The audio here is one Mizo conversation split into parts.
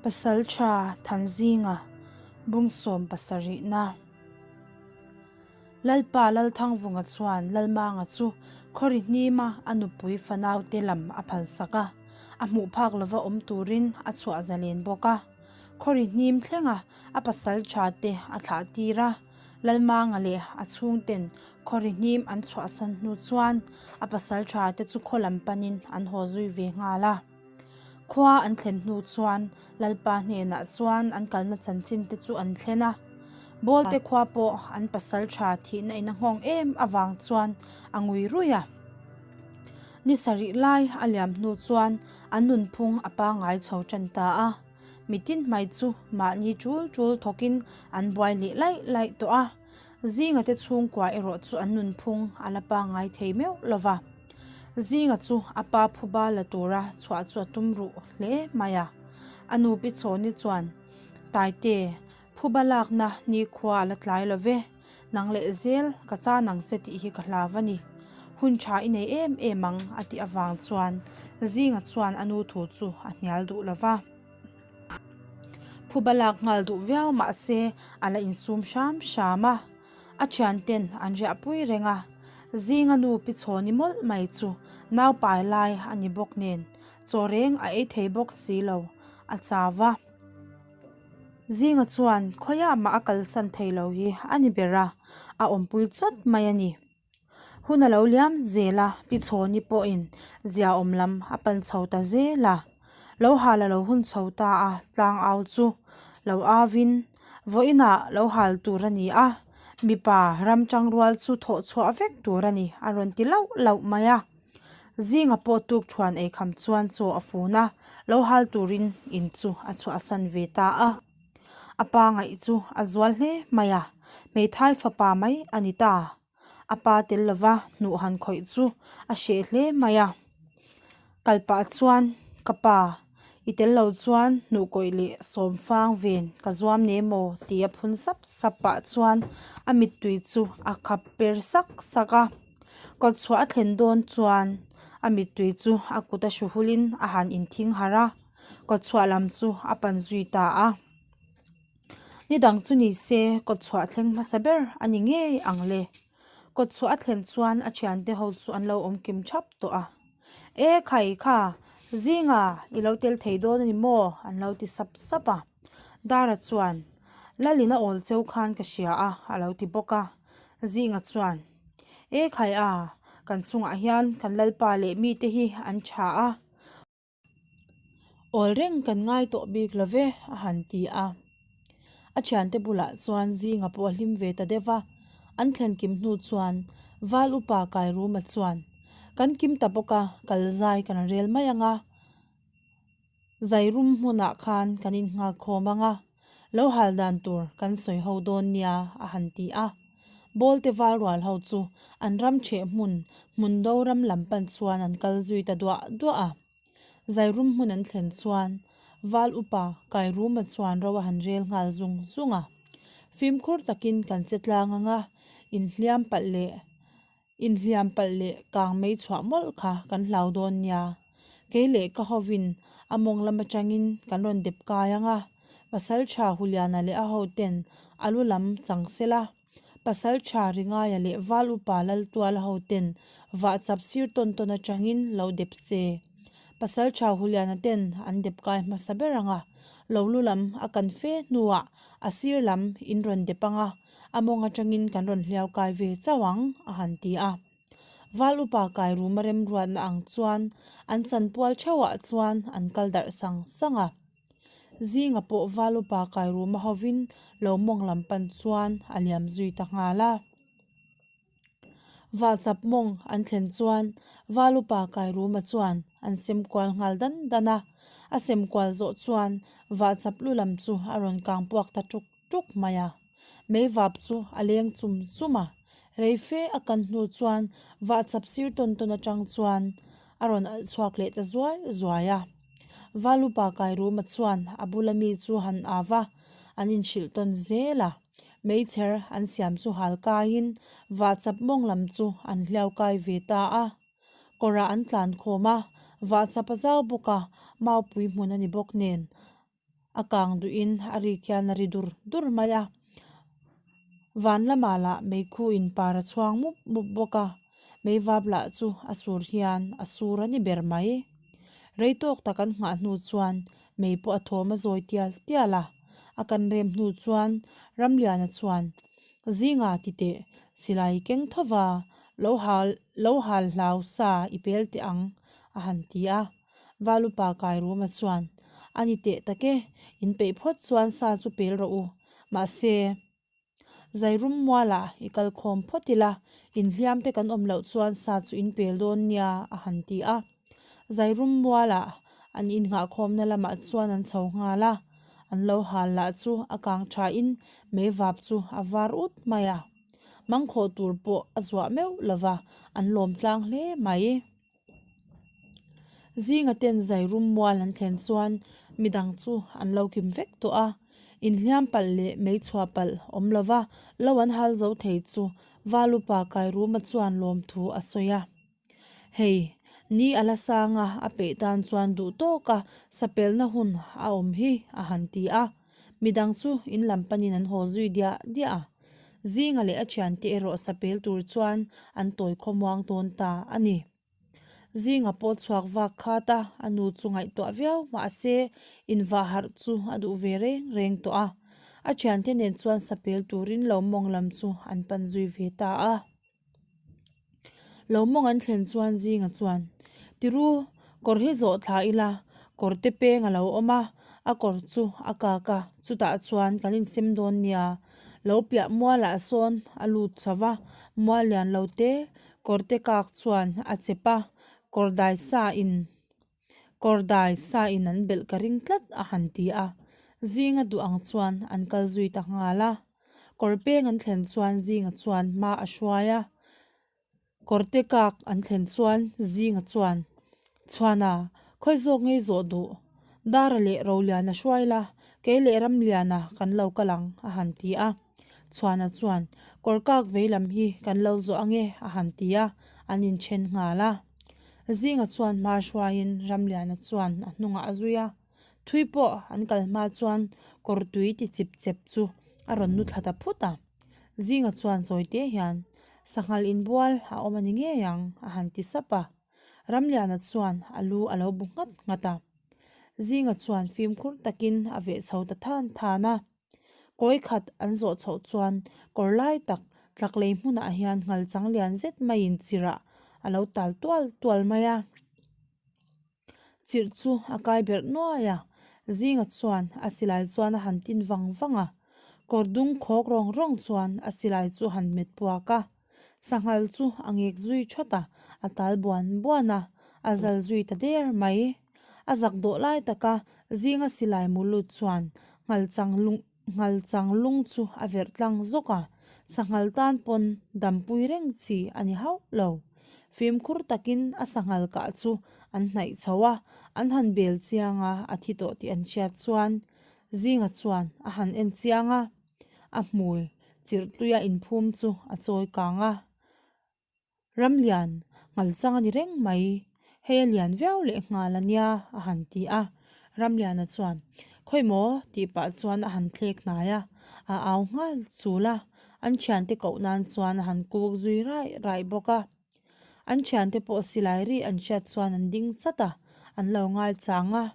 Pasalṭha Thanzinga bung sawmpasarihna. Lalpa Lalthangvunga chuan Lalmanga chu khawri hnima a nupui fanaute lam a phalsak a, a hmuh phak lova awm turin a chhuah zalen bawk a. Khawri hnim thlenga a pasalṭha te a thlah tir a, Lalmanga leh a chhungten khawri hnim an chhuahsan hnu chuan a pasalṭha te chu khaw lam panin an haw zui ve nghal a. Khua an thlen hnu chuan Lalpa hnenah chuan an kalna chanchin te chu an thlen a. Bawlte khua pawh an pasal tha thihna in a nghawng em avang chuan a ngui rui a. Ni sarih lai a liam hnu chuan an nunphung a pangngai chho tan ta a. Mitin hmai chu mahni tul tul thawkin an buai leh laih laih tawh a. Zinga te chhungkua erawh chu an nunphung a la pangngai thei meuh lo va. Zinga chu a pa phuba la tura chhuah chu a tum ruh hle mai a. A nu Pi Chhawni chuan, Taite, phuba lakna nikhua a la tlai lo ve, nang leh zel ka chan ang che tih hi ka hlau a ni. Hun tha i nei em em ang a tih avang chuan Zinga chuan a nu thu chu a hnial duh lo va. Phuba lak nghal duh viau mahse a la insum hram hram a. A thianten an riahpui reng a, zinga nu pi chhawni mawlh mai chu naupai lai a ni bawk nen chaw reng a ei thei bawk si lo, a chau va. Zinga chuan khawiah mah a kalsan thei lo hi a ni ber a, a awmpui chawt mai a ni. Hun a lo liam zel a, Pi Chhawni pawhin ziaawm lam a pan chho ta zel a. Lo hal a lo hun chho ta a, tlang au chu lo auin vawiinah lo hal tur a ni a, mipa ram tangrual chu thawh chhuah vek tur a ni a rawn ti lauh lauh mai a. Zinga pawh tuk thuan eikham chuan chaw a fun a, lo hal turin in chu a chhuahsan ve ta a. A pa ngaih chu a zual hle mai a, hmeithai fapa mai a ni ta. A pa tel lova hnuh han khawih chu a hreh hle mai a. Kal pah chuan, Ka pa, i tel lo chuan hnuh kawih leh sawm fang ven ka zuam ne maw? tia phun sap sap pah chuan a mittui chu a khap per sak sak a. Kawtchhuah a thlen dawn chuan a mittui chu a kut a hru hulin a han inthing harh a. Kawtchhuah lam chu a pan zui ta a. Ni dang chu ni se kawtchhuah thleng hmasa ber a ni ngei ang le. Kawtchhuah a thlen chuan a thiante ho chu an lo awm kim thap tawh a. E khai kha, zinga i lo tel thei dawn a ni maw? an lo ti sap sap a. Dara chuan, Lalin a awl cheu khan ka hria a, a lo ti bawk a. Zinga chuan, E khai a, kan chungah hian kan lalpa leh mite hi an tha a. Awl reng kan ngai tawh bik lo ve a han ti a. A thiante bulah chuan zinga pawh a hlim ve ta deuh va, an thlen kim hnu chuan Val upa Kairuma chuan, Kan kim ta bawk a, kal zai kan rel mai ang a, zai rum hmunah khan kan innghak khawm ang a. Lo hal dan tur kan sawi ho dawn nia a han ti a. Bawlte val rual ho chu an ram chheh hmun hmun do ram lam pan chuan an kal zui ta duah duah a. Zairum hmun an thlen chuan Val upa Kairuma chuan ro a han rel nghal zung zung a. Fimkhur takin kan che tlang ang a, inhliam palh leh Inhliam palh leh kang mei chhuah mawlh kha kan hlau dawn nia. Kei leh ka hovin a mawng lam atangin kan rawn dep kai ang a, Pasaltha Huliana leh a hoten a lu lam chang sela, Pasaltha Ringaia leh Val Upa Laltuala hoten vah chap sir tawn tawn atangin lo dep se. Pasaltha Huliana ten an dep kai hmasa ber ang a, lo lu lam a kan fe hnuah a sir lam in rawn dep ang a, A mawng atangin kan rawn hliau kai ve chauh ang, a han ti a. Val upa kai ruma remruatna ang chuan an chanpual theuhah chuan an kal darh sang sang a. Zinga pawh val upa kai ruma hovin lo mawng lam pan chuan a liam zui ta nghal a. Vahchap mawng an thlen chuan val upa kai ruma chuan an sem kual nghal dan dan a. A sem kual zawh chuan vahchap lu lam chu a rawn kang puak ta tuk tuk mai a. Mei vap chu a leng chum chum a, rei fe a kan hnu chuan vahchap sir tawn tawn atang chuan a rawn alh chhuak leh ta zuai zuai a. Valupa Kairuma chuan a bula mi chu han av a, an inhrilh tawn zel a. Meichher an siam chu hal kaiin vahchap mawng lam chu an hliau kai ve ta a. Kawrah an tlan khawm a, vahchap a zau bawk a, maupui hmun a ni bawk nen. A kang duhin a rik hian a ri dur dur mai a. Van lamah lah meikhu in par a chhuang mup mup bawk a, meivap lah chu a sur hian a sur a ni ber mai. Rei tawk tak an nghah hnu chuan mei pawh a thawm a zawi tial tial a, a kan rem hnu chuan Ramliana chuan Zinga ti teh, silai keng tho va, lo hal lo hal hlau sa i pel teh ang a han ti a. Valupa Kairuma chuan, A ni teh tak e, in peih phawt chuan sa chu pel rawh u. Mahse, Zairum mualah i kal khawm phawt ila, inhliam te kan awm loh chuan sa chu in pel dawn nia, a han ti a. Zairum mualah an innghahkhawmna lamah chuan an chho nghal a, an lo hal lah chu a kang thain meivap chu a var ut mai a. Mangkhawh tur pawh a zuah meuh lova, an lawm tlang hle mai. Zinga ten zairum mual an thlen chuan midang chu an lo kim vek tawh a, inhliam palh leh meichhuah palh awm lova lo an hal zo thei chu Valupa Kairuma chuan lawmthu a sawi a. Hei, ni a la sang a, a peih tan chuan duh tawka sapelna hun a awm hi a han ti a. Midang chu in lam panin an haw zui diah diah a. Zinga leh a thiante erawh sapel tur chuan an tawi khawmuang dawn ta a ni. Zinga pawh chhuak vak khat a, a nu chu ngaihtuah viau mahse invah harh chu a duh ve reng reng tawh a. A thiante nen chuan sapel turin lo mawng lam chu an pan zui ve ta a. Lo mawng an thlen chuan Zinga chuan, Tiru, kawr hi zawh thla ila, kawr te peng a lo awm a, a kawr chu a kak a, chutah chuan kan insem dawn nia. Lo piah mualah sawn a lut chho va, mual lian lo te kawr te kak chuan a chep a, kawr dai sa in kawr dai sa in an belh ka ring tlat a han ti a. Zinga duh ang chuan an kal zui ta nghal a. Kawr peng an thlen chuan Zinga chuan hma a hruai a, kawr te kak an thlen chuan Zinga chuan, Chhuana, khawi zawk ngei zawh duh? Dara leh Roliana hruai la, kei leh Ramliana kan lo kal ang, a han ti a. Chhuana chuan, Kawr kak vei lam hi kan lo zawh ange, a han ti a, an inthen nghal a. Zinga chuan hma hruaiin Ramliana chuan a hnungah a zui a. Thui pawh an kal hma chuan kawr tui ti chip chep chu a rawn nu thla ta phut a. Zinga chuan chawi te hian, Sanghal inbual a awm a ni ngei ang, a han ti sap a. Ramliana chuan a lu a lo bu nghat nghat a. Zinga chuan fimkhur takin a veh chho ta than than a. Kawi khat an zawh chhoh chuan kawr lai tak tlaklei hmunah hian nghal chang lian zet maiin chirh ah a lo tal tual tual mai a. Chirh chu a kai berh nuai a, Zinga chuan a silai chuan a han tin vang vang a, kawr dung khawk rawng rawng chuan a silai chu a han met puak a, sanghal chu a ngek zui thawt a, a tal buan buan a, a zal zui ta der mai. A zak dawh lai taka Zinga silai mu lut chuan nghal chang lung Nghal chang lung chu a verh tlang zawk a, sanghal tan pawn dampui reng chi a ni hauh lo. Fimkhur takin a sanghal kah chu an hnaih chho a, an han bel chiang a, a thi tawh tih an hriat chuan Zinga chuan a han en chiang a, a hmui chirh tluia inphum chu a chawi kang a. Ramlian, nghal chang a ni reng mai, hei a lian viau leh nghal a nia, a han ti a. Ramliana chuan, Khawi maw? tih pah chuan a han thlek hnai a, a au nghal chul a, an thiante koh nan chuan a han kuk zui raih raih bawk a. An thiante pawh silai ri an hriat chuan an ding chat a, an lo ngai chang a.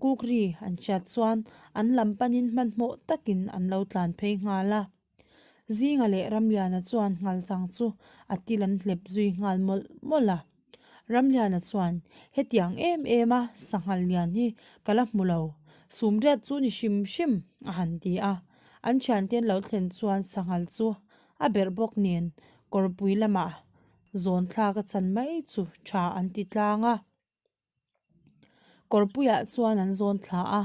Kuk ri an hriat chuan an lam panin hmanhmawh takin an lo tlan phei nghal a. Zinga leh Ramliana chuan nghalchang chu a til an hlep zui nghal mawlh mawlh a. Ramliana chuan, Hetiang em em a sanghal lian hi ka la hmu lo, sumriat chu ni hrim hrim, a han ti a. An thiante an lo thlen chuan sanghal chu a berh bawk nen kawrpui lamah zawn thlak a chan mai chu tha an ti tlang a. Kawrpuiah chuan an zawn thla a,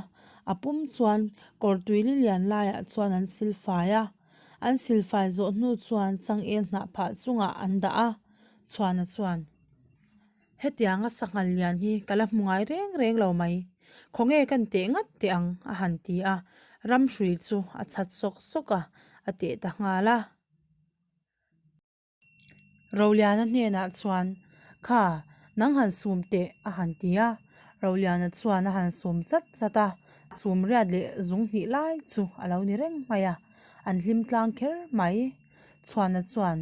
a pum chuan kawr tui li lian laiah chuan an sil fai a, an sil fai zawh hnu chuan changel hnah phah chungah an dah a, Chhuana chuan, Hetianga sanghal lian hi ka la hmu ngai reng reng lo mai, khawnge kan teh ngat teh ang a han ti a, ramhrui chu a chhat sawk sawk a, a teh ta nghal a. Roliana hnenah chuan, Kha, nang han sum teh, a han ti a. Roliana chuan a han sum chat chat a, sum riat leh zung hnih lai chu a lo ni reng mai a, an hlim tlang kher mai. Chhuana chuan,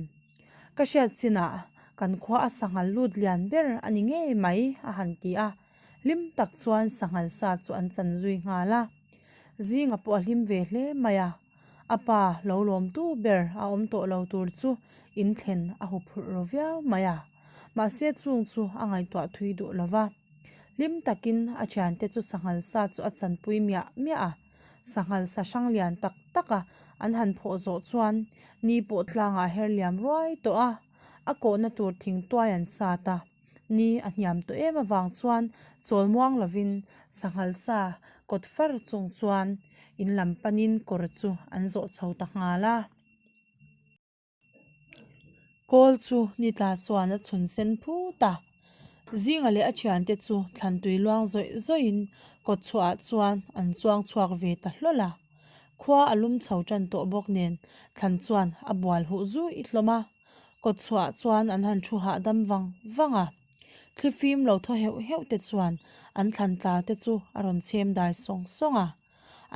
Ka hriat chinah kan khua a sanghal lut lian ber a ni ngei mai, a han ti a. Hlim tak chuan sanghal sa chu an chan zui nghal a. Zinga pawh a hlim ve hle mai a, a pa lo lawmtu ber a awm tawh lo tur chu in thlen a huphurh ro viau mai a. Mahse chung chu a ngaihtuah thui duh lo va. Hlim takin a thiante chu sanghal sa chu a chanpui miah miah a. Sanghal sa hrang lian tak tak a an han phawh zawh chuan ni pawh tlangah her liam ruai tawh a, a kawhna tur thingtuai an sat a. Ni a hniam tawh em avang chuan chawl muang lovin sanghal sa kawt far chung chuan in lam panin kawr chu an zawh chho ta nghal a. Kawl chu ni tla chuan a chhun sen phut a, Zinga leh a thiante chu thlan tui luang zawih zawihin kawt chhuahah chuan an chuang chhuak ve ta hlawl a. Khua a lum chho tan tawh bawk nen thlan chuan a bual huh zuih hlawm a. Kawt chhuahah chuan an han thu hahdam vang vang a, thlifim lo thaw heuh heuh te chuan an thlan tla te chu a rawn chhem dai sawng sawng a.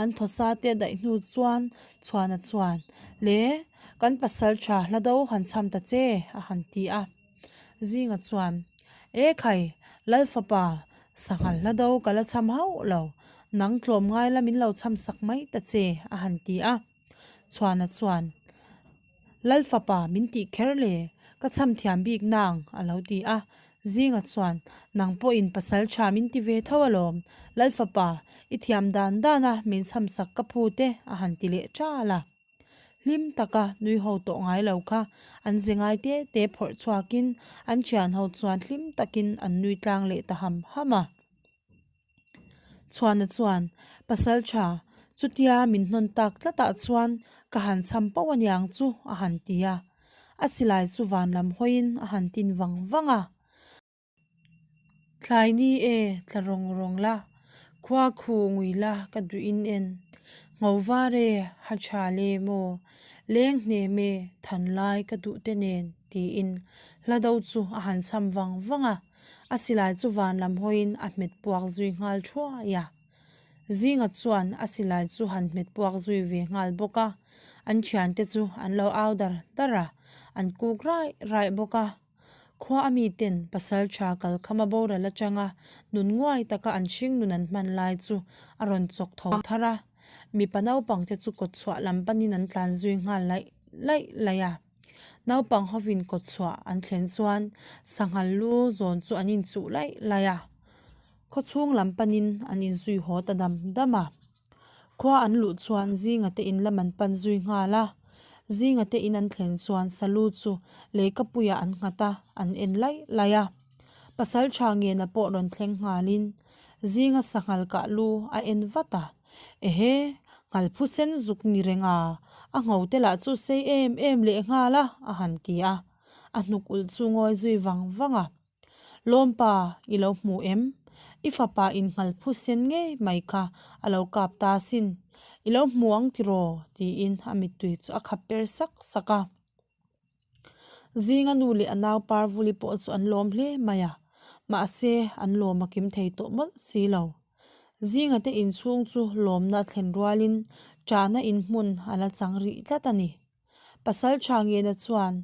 An thawsa te daih hnu chuan Chhuana chuan, Le, kan pasal tha hla do han chham ta che, a han ti a. Zinga chuan, E khai, Lal fapa, sanghal hla do ka la chham hauh lo, nang tlawm ngai la min lo chham sak mai ta che, a han ti a. Chhuana chuan, Lal fapa min tih kher le, ka chham thiam bik nang, a lo ti a. Zinga chuan, Nang pawhin pasal tha min ti ve tho alawm, Lal fapa, i thiam dan dan a min chham sak ka phu te, a han ti leh ṭal a. Hlim taka nui ho tawh ngai lo kha an ze ngai te te phawrh chhuakin an thian ho chuan hlim takin an nui tlang leh ta ham ham a. Chhuana chuan, Pasal tha, chutia min hnawn tak tlatah chuan ka han chham pauh aniang chu a han ti a. A silai chu van lam hawiin a han tin vang vang a. Thlai ni e, tla rawng rawng la, khua khu ngui la ka duhin en. Ngho var e, ha tha le maw, leng hnem e, than lai ka duh te nen, tiin hla do chu a han chham vang vang a. A silai chu van lam hawiin a hmet puak zui nghal thuai a. Zinga chuan a silai chu han hmet puak zui ve nghal bawk a, an thiante chu an lo au dar dar a, an kuk raih raih bawk a. Khua a miten pasal tha kalkhama boral atanga nun nguai taka an hring nun an hman lai chu a rawn chawk tho thar a, mipa naupangte chu kawtchhuah lam panin an tlan zui nghal laih laih laih a. Naupang hovin kawtchhuah an thlen chuan sanghal lu zawn chu an inchuh laih laih a, khawchhung lam panin an inzui haw ta dam dam a. Khua an luh chuan zinga te in lam an pan zui nghal a, zinga te in an thlen chuan salu chu leikapuiah an nghat a, an en laih laih a. Pasal tha ngena pawh rawn thleng nghalin zinga sanghal kah lu a en vat a. Ehe, nghal phu sen zuk ni reng a, a ngho te lah chu sei em em leh nghal a, a han ti a. A hnuk ulh chu ngawi zui vang vang a. Lawmpa, i lo hmu em? I fapa in nghal phu sen ngei mai kha a lo kap ta sin. I lo hmu ang tiraw? tiin a mittui chu a khap per sak sak a. Zinga nu leh a nau Parvuli pawh chu an lawm hle mai a, mahse an lawm a kim thei tawh mawlh si lo. Zinga te inchhung chu lawmna a thlen rualin ṭahna inhmun a la chang rih tlat a ni. Pasal ṭha ngena chuan,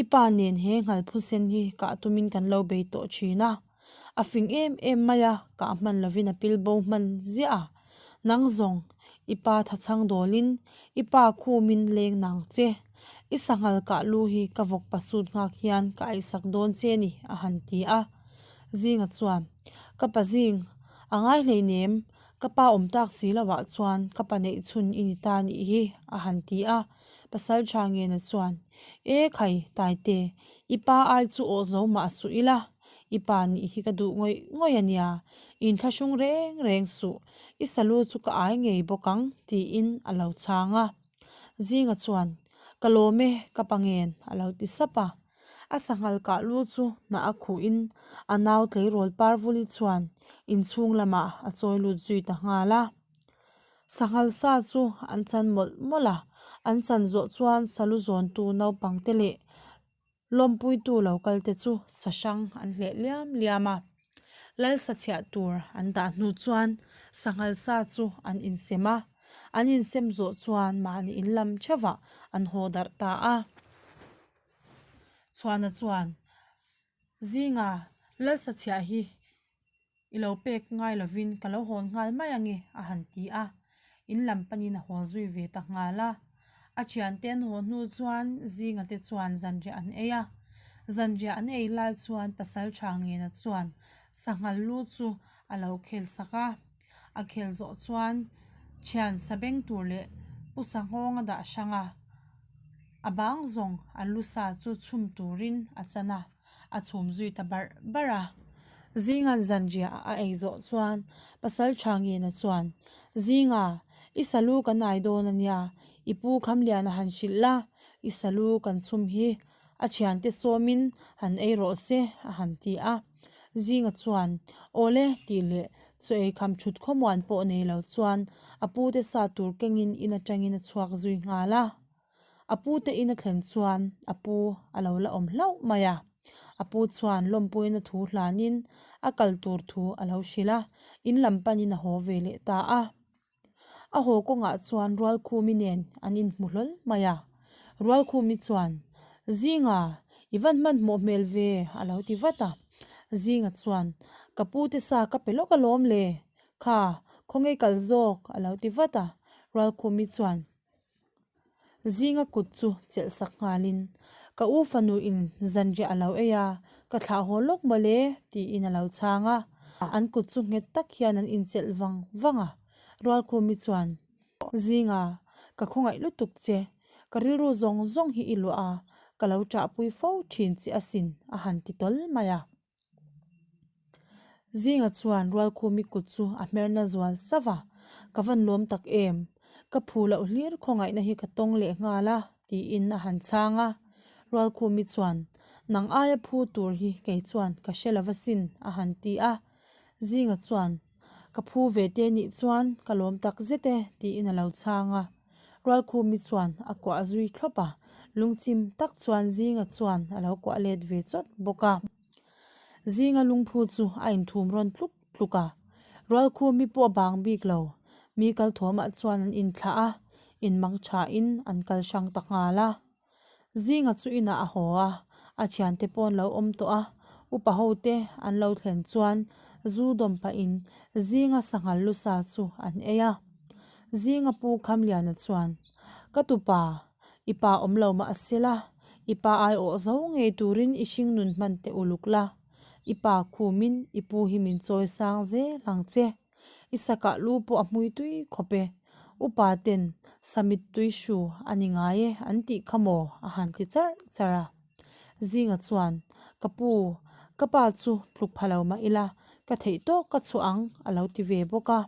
I pa nen he nghalphusen hi kah tumin kan lo bei tawh ṭhin a. A fing em em mai a, kah hman lovin a pil bo hman ziah a. Nang zawng, i pa thachhang dawlin, i pa khumin leng nang che. I sanghal kah lu hi ka vawk pasut nghak hian ka aihsak dawn che ni, a han ti a. Zinga chuan, Ka pa zing, a ngai hleinem, ka pa awm tak si lovah chuan ka pa neih chhun i ni ta nih hi, a han ti a. Pasal tha ngena chuan, E khai, Taite, i pa ai chu awh zo mah suh ila, i pa nih hi ka duh ngawih ngawih a nia, inthlahrung reng reng suh, i salu chu ka ai ngei bawk ang, tiin a lo chhang a. Zinga chuan, Ka lawm e, ka pa ngen, a lo ti sap a. A sanghal kah lu chu hnah a khuhin a nau tleirawl Parvuli chuan inchhung lamah a chawi lut zui ta nghal a. Sanghal sa chu an chan mawlh mawlh a, an chan zawh chuan salu zawntu naupangte leh lawmpuitu lo kalte chu sa hrang an hleh liam liam a. Lal sachhiah tur an dah hnu chuan sanghal sa chu an insem a, an insem zawh chuan mahni in lam theuhah an haw darh ta a. Chhuana chuan, Zinga, Lal sachhiah hi I lo pek ngai lovin ka lo hawn nghal mai ange a han ti a, in lam panin a haw zui ve ta nghal a. A thiante an haw hnu chuan Zinga te chuan zanriah an ei a, zanriah an ei lai chuan pasal tha ngena chuan sanghal lu chu a lo khel sak a, a khel zawh chuan thian sa beng tur leh pu sanghawng a dah hrang a, a bang zawng a lu sa chu chhum turin a chan a. a chhum zui ta barh barh a. Zinga'n zanriah a ei zawh chuan pasal tha ngena chuan, Zinga, i salu kan ai dawn a nia, i pu Khamliana han hrilh la, i salu kan chhum hi a thiante sawmin han ei rawh se a han ti a. Zinga chuan, Awle tih leh chaw ei kham thut khawmuan pawh nei lo chuan a pute sa tur kengin in atangin a chhuak zui nghal a. A pu te in a thlen chuan a pu a lo la awm hlauh mai a, a pu chuan lawmpuina thu hlanin a kal tur thu a lo hrilh a, in lam panin a haw ve leh ta a. A haw kawngah chuan Rualkhumi nen an inhmu hlawl mai a, Rualkhumi chuan, Zinga, i van hmanhmawh hmel ve a lo ti vat a. Zinga chuan, Ka pu te sa ka pe lawk alawm le, kha khawnge kal zawk a lo ti vat a, Rualkhumi chuan, Zinga kut chu chelh sak nghalin, Ka u fanu in zanriah a lo ei a, ka thlah haw lawk mawle, tiin a lo chhang a. An kut chu nghet tak hian an inchelh vang vang a. Rualkhumi chuan, Zinga, ka khawngaih lutuk che, ka rilru zawng zawng hi i luah a, ka lo ṭahpui fo ṭhin che asin, a han ti tawl mai a. Zinga chuan Rualkhumi kut chu a hmerna zual sauh a, Ka van lawm tak em? Ka phu loh hlir khawngaihna hi ka tawng leh nghal a, tiin a han chhang a. Rualkhumi chuan, Nang aia phu tur hi kei chuan ka hre lo asin, a han ti a. Zinga chuan, Ka phu ve te nih chuan ka lawm tak zet e, tiin a lo chhang a. Rualkhumi chuan a kuah zui thlawp a, lungchim tak chuan Zinga chuan a lo kuah let ve chawt bawk a. Zinga lungphu chu a inthum rawn tluk tluk a, Rualkhumi pawh a bang bik lo. Mi kal thawmah chuan an inthlah a, inmang thain an kal hrang ta nghal a. Zinga chu inah a haw a, a thiante pawh an lo awm tawh a, upa ho te an lo thlen chuan zu dawm pahin Zinga sanghal lu sa chu an ei a. Zinga pu Khamliana chuan, Ka tupa, i pa awm lo mah a sela, i pa ai awh zo ngei turin i hringnun hman teh uluk la, i pa khumin i pu hi min chawi sang zel ang che. I sakah lu pawh a hmui tui khawp e. Upa ten samit tui hru a ni ngai e an tih kha maw? a han ti charh charh a. Zinga chuan, Ka pu, ka pa chu tluk pha lo mah ila, ka theih tawk ka chhuah ang a lo ti ve bawk a.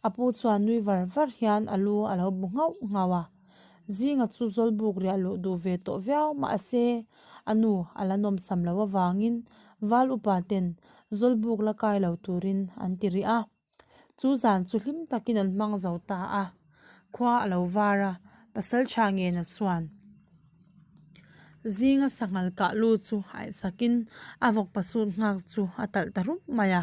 A pu chuan nui var var hian a lu a lo bu nghauh nghauh a. Zinga chu Zawlbuk riah luh duh ve tawh viau mahse a nu a la nawmsam loh avangin Val upa ten Zawlbuk la kai lo turin an ti rih a. Chu zan chu hlim takin an hmang zo ta a. Khua a lo var a, pasal tha ngena chuan Zinga sanghal kah lu chu aihsakin a vawk pasut nghak chu a talh ta rup mai a.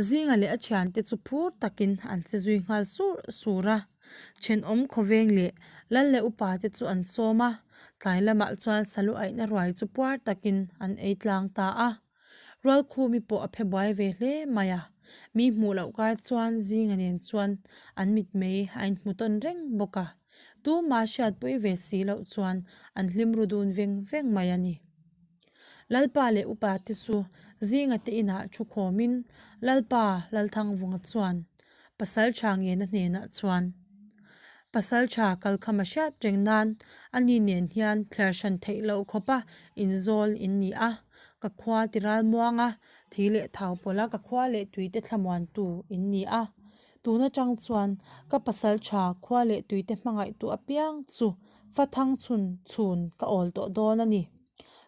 Zinga leh a thiante chu phur takin an che zui nghal sur sur a. Thenawm khawveng leh lal leh upa te chu an sawm a, tlai lamah chuan salu aihna ruai chu puar takin an ei tlang ta a. Rualkhumi pawh a phe buai ve hle mai a, mi hmuh loh kar chuan Zinga nen chuan an mitmei a inhmu tawn reng bawk a, tuma hriatpui ve si loh chuan an hlim ru dun veng veng mai a ni. Lalpa leh upa te chu Zinga te inah thu khawmin Lalpa Lalthangvunga chuan Pasal tha ngena hnenah chuan Pasal tha kalkham a hriat reng nan ani nen hian thler hran theih loh khawpa inzawl in ni a, ka khua ti ral muang a, thi leh thau pawlh a ka khua leh tuite thlamuantu in ni a. Tun atang chuan ka pasal tha khua leh tuite hmangaihtu apiang chu fa thang chhun chhun ka awl tawh dawn a ni.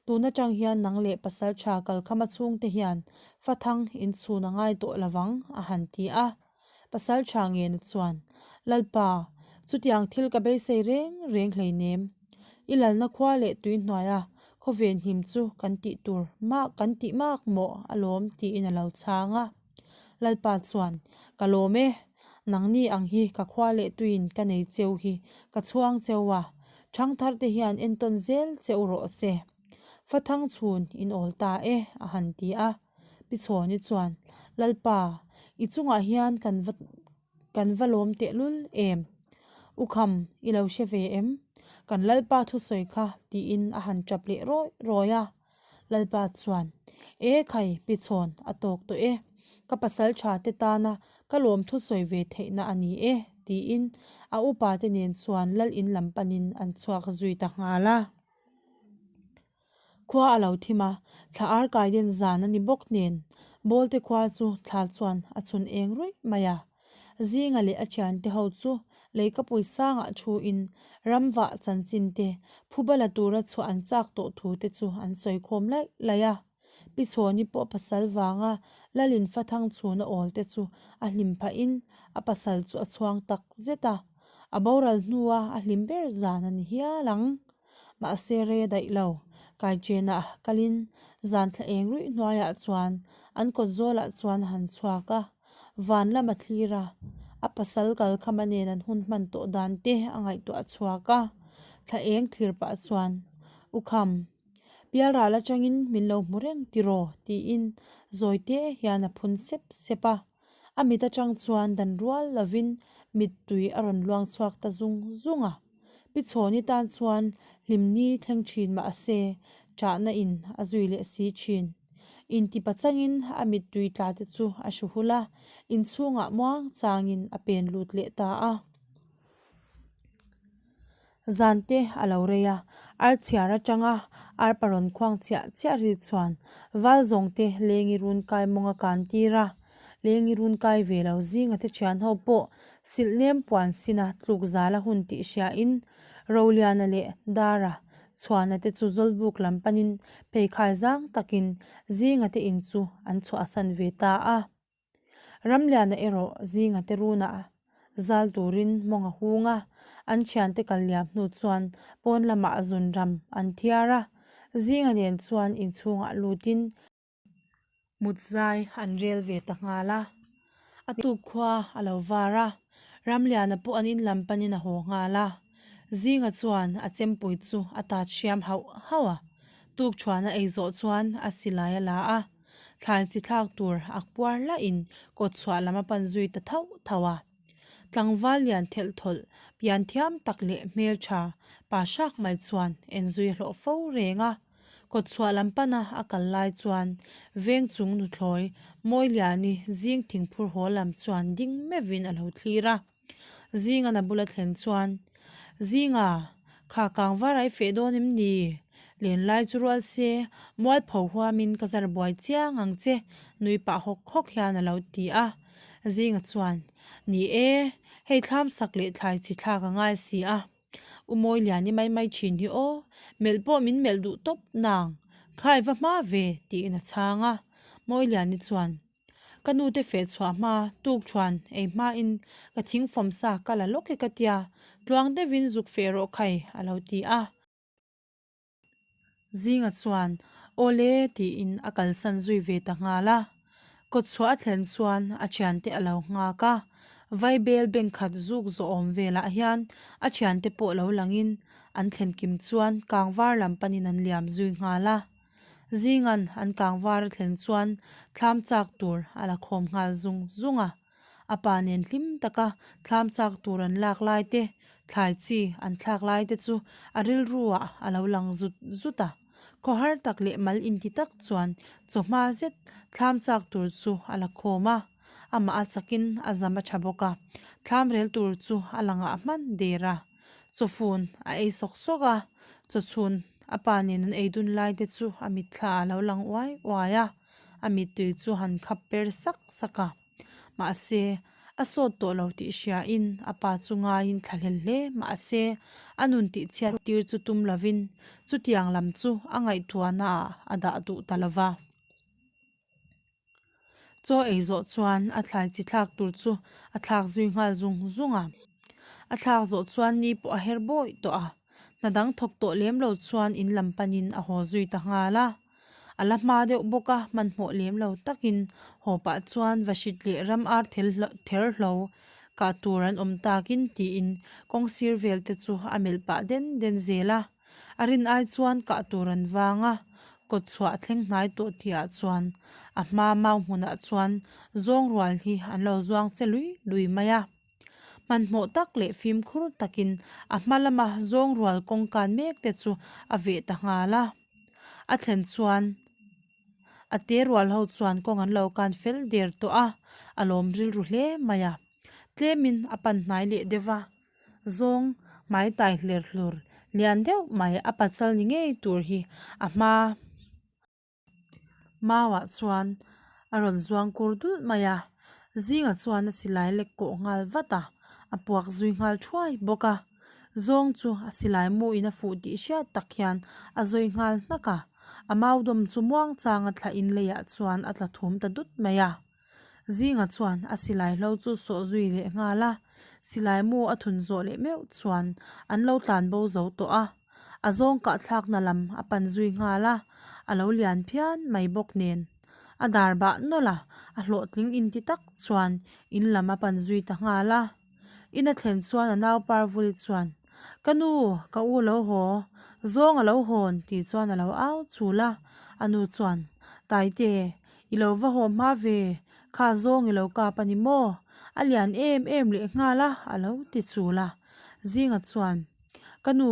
Tun atang hian nang leh pasal tha kalkhama chhungte hian fa thang inchhun a ngai tawh lovang a han ti a. Pasal tha ngena chuan, Lalpa, chutiang thil ka beisei reng reng hleinem. I lalna khua leh tui hnuaia. Khawven him chu kan tih tur mah kan tih mak mawh alawm tiin a lo chhang a. Lalpa chuan, Ka lawm e, nangni ang hi ka khua leh tuiin ka nei cheu hi ka chhuang cheu a, ṭhangthar te hian entawn zel cheu rawh se. Fathang chhun in awl ta e, a han ti a. Pi Chhawni chuan, Lalpa, i chungah hian kan va kan va lawm tehlul em? U Kham, i lo hre ve em? Kan Lalpa thusawi kha tiin a han tap leh rawi rawi a. Lalpa chuan, E khai, Pi Chhawn, a tawk tawh e. Ka pasal tha te tana ka lawm thusawi ve theihna a ni e, tiin a upa te nen chuan Lal in lam panin an chhuak zui ta nghal a. Khua a lo thim a, thla ar kai den zan a ni bawk nen Bawlte khua chu thla chuan a chhun eng ruih mai a. Zinga leh a thiante ho chu leikapui sangah thuin ramvah chanchin te, phuba la tura chhuah an chak tawh thu te chu an sawi khawm laih laih a. Pi Chhawni pawh pasal vanga Lalin Fathang chhuna awl te chu a hlim phahin a pasal chu a chhuang tak zet a, a boral hnua a hlim ber zan a ni hial ang. Mahse rei a daih lo, Kaichenah kalin zan thla eng ruih hnuaiah chuan an kawt zawlah chuan a han chhuak a, van lam a thlir a, a pasal kal khama nen an hun hman tawh dan te a ngaihtuah chhuak a, thla eng thlir pah chuan, U Kham, pialral atangin min lo hmu reng tiraw? tiin zawi te hian a phun sep sep a. A mit atang chuan dan rual lovin mittui a rawn luang chhuak ta zung zung a. Pi Chhawni tan chuan hlimni thleng thin mahse ṭahna in a zui leh si thin. Inti pachangin a mittui tla te chu a hru hul a, inchhungah muang changin a pen lut leh ta a. Zan te a lo rei a, ar chhiar atanga arpa rawn khuang chiah chiah ri chuan val zawng te lengi run kai mawng a kan tir a, lengi run kai ve lo zinga te thian ho pawh silh nem puan sina tluk zal a hun tih hriain Roliana leh Dara chhuana te chu Zawlbuk lam panin pheikhai zang takin zinga te in chu an chhuahsan ve ta a. Ramliana erawh zinga te runah zal turin mawng a hung a, an thiante kal liam hnu chuan pawn lamah zun ram an thiar a, zinga nen chuan inchhungah lutin mut zai an rel ve ta nghal a. A tuk khua a lo var a, Ramliana pawh an in lam panin a haw nghal a, zinga chuan a chempui chu a tat hriam hauh hauh a, tukṭhuan a ei zawh chuan a silai a la a. Thlai chi thlak tur a puar hlahin kawt chhuah lam a pan zui ta thauh thauh a. Tlangval lian thelh thawlh, pian thiam tak leh hmeltha pa hrak mai chuan en zui a hlawh fo reng a. Kawt chhuah lam pana a kal lai chuan veng chung nuthlawi Mawiliani zing thingphur haw lam chuan ding meuhin a lo thlir a. Zinga na bula thlen chuan, Zinga, kha kang var ai feh dawn em ni? Lenlai chu rual se, mualpho huamin ka zar buai chiang ang che, nui pah hawk hawk hian a lo ti a. Zinga chuan, Ni e, hei thlam sak leh thlai chi thlak a ngai si a. U mawi lian i mai mai thin hi aw, melh pawh min melh duh tawp nang, khai va hma ve, tiin a chhang a. Mawi liani chuan, Ka nu te feh chhuah hma tuk thuan ei hmain ka thing fawm sa ka la lawk e ka tia, tluang deuhin zuk feh rawh khai a lo ti a. Zinga chuan Awle tiin a kalsan zui ve ta nghal a. Kawtchhuah a thlen chuan a thiante a lo nghak a, Vaibel bank khat zuk zawh awm velah hian a thiante pawh lo langin an thlen kim chuan kangvar lam panin an liam zui nghal a. Zingan an kangvar a thlen chuan thlam chak tur a la khawm nghal zung zung a. A pa nen hlim taka thlam chak tur an lak lai te, thlai chi an thlak lai te chu a rilru ah a lo lang zut zut a. Khawhar tak leh mal inti tak chuan chawhma zet thlam chak tur chu a la khawm a. Amah a chakin a zam a tha bawk a, thlam rel tur chu a la ngah hman der a. Chawfun a ei sawk sawk a, chawchhun a pa nen an ei dun lai te chu a mitthla a lo lang uai uai a, a mittui chu han khap per sak sak a. Mahse, a sawt tawh lo tih hriain a pa chu ngaiin thla hlel hle mahse, a nun tihchhiat tir chu tum lovin chutiang lam chu a ngaihtuahna ah a dah duh ta lova. Chaw ei zawh chuan a thlai chi thlak tur chu a thlak zui nghal zung zung a. A thlak zawh chuan ni pawh a her bawi tawh a. Hna dang thawk tawh lem lo chuan in lam panin a haw zui ta nghal a. A la hma deuh bawk a, hmanhmawh lem lo takin haw pah chuan Vahrit leh ram ar ther hlo kah tur an awm takin tiin kawng sir vel te chu a melh pah den den zel a. A rin ai chuan kah tur an vang a, kawt chhuah a thleng hnai tawh tihah chuan a hma mau hmunah chuan zawng rual hi an lo zuang che lui lui mai a. Hmanhmawh tak leh fimkhur takin a hma lama zawng rual kawng kan mek te chu a veh ta nghal a. A thlen chuan a te rual ho chuan kawng an lo kan fel der tawh a, a lawm rilru hle mai a. Tlemin a pan hnai leh deuh va, zawng hmai tai hler hlur lian deuh mai a pachal ni ngei tur hi a hma. Mauah chuan a rawn zuang kur dulh mai a, Zinga chuan a silai lek kawh nghal vat a, a puak zui nghal thuai bawk a. Zawng chu a silai muin a fuh tih hriat tak hian a zawi nghal hnak a, a maudawm chu muangchanga thlahin leiah chuan a tla thum ta dut mai a. Zinga chuan a silai hlo chu sawh zui leh nghal a, silai mu a thun zawh leh meuh chuan an lo tlan bo zo tawh a, a zawng kahthlakna lam a pan zui nghal a, a lo lian phian mai bawk nen. A dar bah nawlh a, a hlawhtling inti tak chuan in lam a pan zui ta nghal a. In a thlen chuan a nau Parvuli chuan, Ka nu, ka u lo haw, zawng a lo hawn tih chuan a lo au chul a, a nu chuan, Taite, I lo va haw hma ve, kha zawng i lo kap a ni maw? A lian em em leh nghal a, a lo ti chul a. Zinga chuan, Ka nu,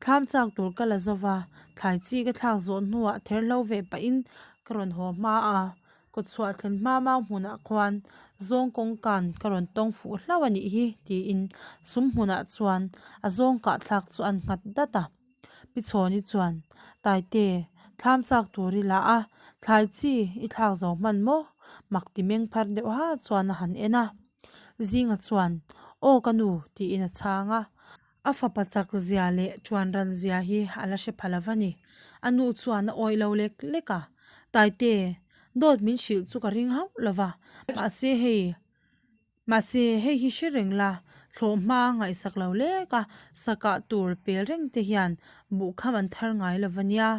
thlam chak tur ka la zo va, thlai chi ka thlak zawh hnuah ther hlo ve pahin ka rawn haw hma a, kawtchhuah thlen hma mau hmunah khuan zawng kawngkan ka rawn tawng fuh hlauh a nih hi, tiin sum hmunah chuan a zawng kahthlak chu an nghat dat a. Pi Chhawni chuan, Taite, thlam chak tur i la a, thlai chi i thlak zo hman maw? Mak ti meng phar deuh ha chuan a han en a. Zinga chuan, Aw ka nu, tiin a chhang a. A fapa chak zia leh chuan ran zia hi a la hre pha lo va ni. A nu chuan a awih lo lek lek a, Taite, dawt min hrilh chu ka ring hauh lo va, mahse hei, Mahse, hei hi hre reng la, thlawh hma ngaihsak lo lek a, sakah tur pel reng te hian buhkham an thar ngai lo va nia.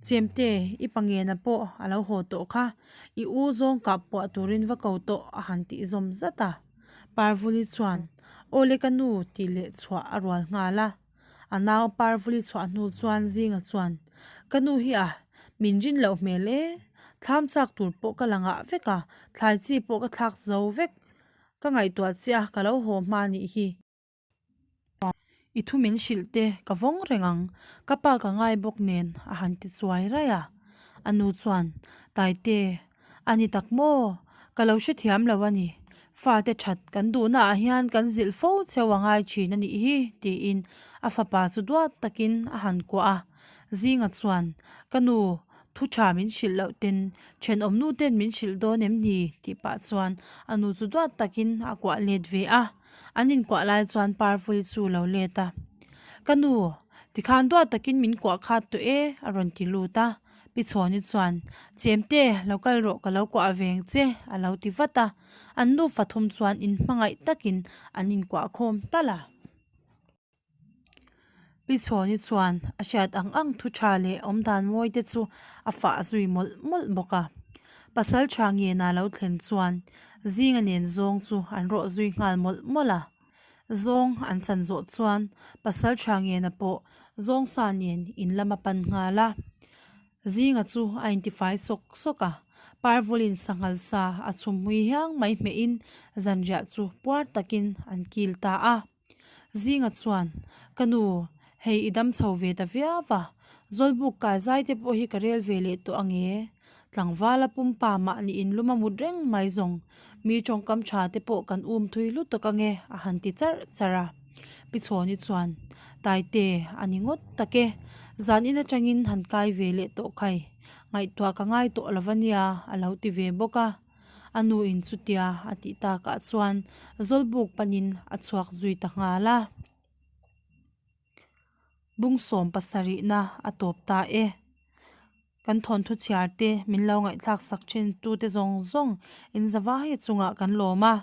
Chemte, i pangena pawh a lo haw tawh kha, i u zawng kah puah turin va ko tawh a han tih zawm zat a. Parvuli chuan, Awle ka nu tih leh chhuah a rual nghal a. A nau Parvuli chhuah hnu chuan Zinga chuan, Ka nu hi a, min rin loh hmel e. Thlam chak tur pawh ka la ngah vek a, thlai chi pawh ka thlak zo vek. Ka ngaihtuah chiah ka lo haw hma nih hi. I thu min hrilh te ka vawng reng ang, ka pa ka ngai bawk nen a han ti chuai raih a. A nu chuan, Taite, A ni tak maw? Ka lo hrethiam lo a ni. Fate that kan duhnaah hian kan zilh fo cheu a ngai thin a nih hi, tiin a fapa chu duat takin a han kuah a. Zinga chuan, Ka nu, thu tha min hrilh loh ten thenawm nu ten min hrilh dawn em ni? tih pah chuan a nu chu duat takin a kuah let ve a. An inkuah lai chuan Parvui chu lo let a. Ka nu, tikhan duat takin min kuah khat tawh e, a rawn ti lut a. Pi Chhawni chuan, Chemte, lo kal rawh ka lo kuah veng che, a lo ti vat a. An nufa thum chuan inhmangaih takin an inkuah khawm tal a. Pi Chhawni chuan a hriat ang ang thu tha leh awmdan mawi te chu a fah zui mawlh mawlh bawk a. Pasal tha ngena lo thlen chuan Zinga nen zawng chu an rawh zui nghal mawlh mawlh a. Zawng an chan zawh chuan pasal tha ngena pawh zawng sa nen in lam a pan nghal a. Zinga chu a intifai sawk sawk a, Parvulin sanghal sa a chhum hmui hiang mai hmehin zanriah chu puar takin an kil ta a. Zinga chuan, Ka nu, hei i dam chho ve ta viau va, Zawlbuk kai zai te pawh hi ka rel ve leh tawh ang e. Tlangvala pumpa mahni in lum a mut reng mai zawng, mi tawngkam tha te pawh kan um thui lutuk ang e, a han ti charh charh a. Pi Chhawni chuan, Taite, a ni ngawt tak e, zan in atangin han kai ve leh tawh khai, ngaihtuah ka ngai tawh lo va nia, a lo ti ve bawk a. A nu in chutia a tih takah chuan Zawlbuk panin a chhuak zui ta nghal a. Bung sawm pasarihna a tawp ta e. Kan thawnthu chhiar te min lo ngaihthlak sak thin tu te zawng zawng in zavai chungah kan lawm a.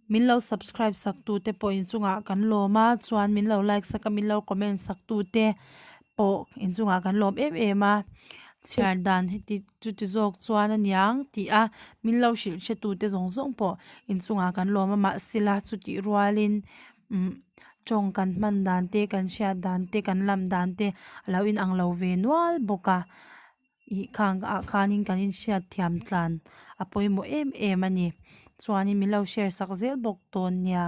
Min lo subscribe sak tu te pawh inchungah kan lawm a, chuan min lo like sak a min lo comment sak tu te pawh inchungah kan lawm em em a. Chhiar dan heti chuti zawk chuan a niang tih a min lo hrilh hre tu te zawng zawng pawh inchungah kan lawm a mahsela chutih rualin umm tawng kan hman dan te kan hriat dan te kan lam dan te a lo inang lo ve nual bawk a. Ih khang ah khanin kan inhriat thiam tlan a pawimawh em em a ni. Chuanin min lo share sak zel bawk dawn nia.